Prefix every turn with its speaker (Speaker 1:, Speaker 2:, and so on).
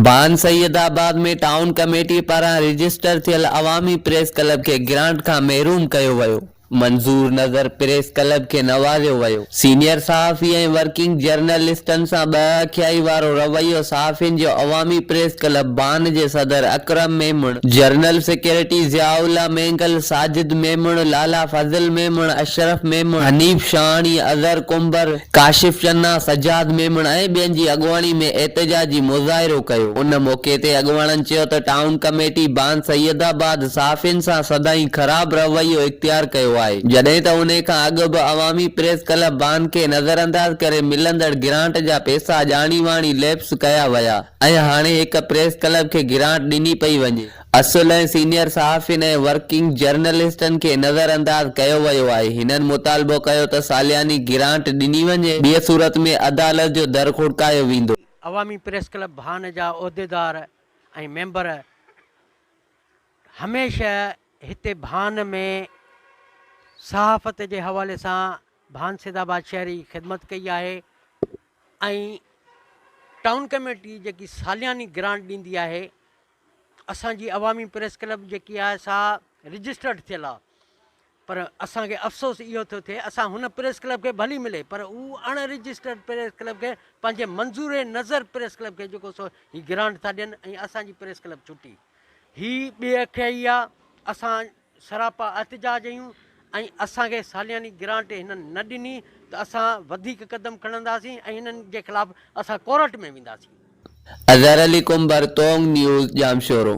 Speaker 1: بان سيد آباد ۾ town committee پاران رجسٽر ٿيل عوامي پريس ڪلب کي گرانٽ کان محروم ڪيو ويو. منظور نظر پريس ڪلب کي نوازيو ويو. سينيئر صحافي ۽ ورڪنگ جرنلسٽن سان ٻه اکيائي وارو رويو صحافين جو عوامي پريس ڪلب بان جي صدر اڪرم ميمڻ، جنرل سيڪريٽري ضياء الله مينگل، ساجد ميمڻ، لالا فضل ميمڻ، اشرف ميمڻ، حنيف شاهاڻي، اظهر ڪنڀر، ڪاشف چنا، سجاد ميمڻ ۽ ٻين جي اڳواڻي ۾ احتجاجي مظاهرو ڪيو. ان موقعي تي اڳواڻن چيو ته ٽائون ڪميٽي بان سيد آباد صحافين سان سدائين خراب رويو اختيار ڪيو آهي، جڏهن ته انهي کان اڳ به عوامي پريس ڪلب بان کي نظرانداز ڪري ملندڙ گرانٽ جا پئسا ڄاڻي واڻي ليپس ڪيا ويا ۽ هاڻي هڪ پريس ڪلب کي گرانٽ ڏني پئي وڃي. اصل ۽ سينيئر صحافين ۽ ورڪنگ جرنلسٽن کي نظر انداز ڪيو ويو آهي. هنن مطالبو ڪيو ته سالياني گرانٽ ڏني وڃي، ٻيء صورت ۾ عدالت جو در کڙڪايو ويندو.
Speaker 2: عوامي پريس ڪلب ڀان جا عهديدار ۽ ميمبر هميشه هتي ڀان ۾ صحافت جي حوالي سان ڀان سيد آباد شهر جي خدمت ڪئي آهي ۽ ٽائون ڪميٽي جيڪي سالياني گرانٽ ڏيندي آهي اسان جي عوامي پريس ڪلب جيڪي آهي سا رجسٽرڊ ٿيل آهي پر اسان کي افسوس اهو ٿو ٿئي اسان هن پريس ڪلب کي ڀلي ملي پر هو اڻ رجسٽرڊ پريس ڪلب کي پنهنجي منظور نظر پريس ڪلب کي جيڪو سو هي گرانٽ ٿا ڏين ۽ اسان جي پريس ڪلب ڇٽي هي بي اکيائي آ اسان سراپا احتجاج آهيون ۽ اسان کي سالياني گرانٽ هنن نه ڏني ته اسان وڌيڪ قدم کڻنداسين ۽ هنن جي خلاف اسان ڪورٽ ۾ وينداسين.
Speaker 1: اظهر علي ڪنڀر، تونگ نيوز، ڄامشورو.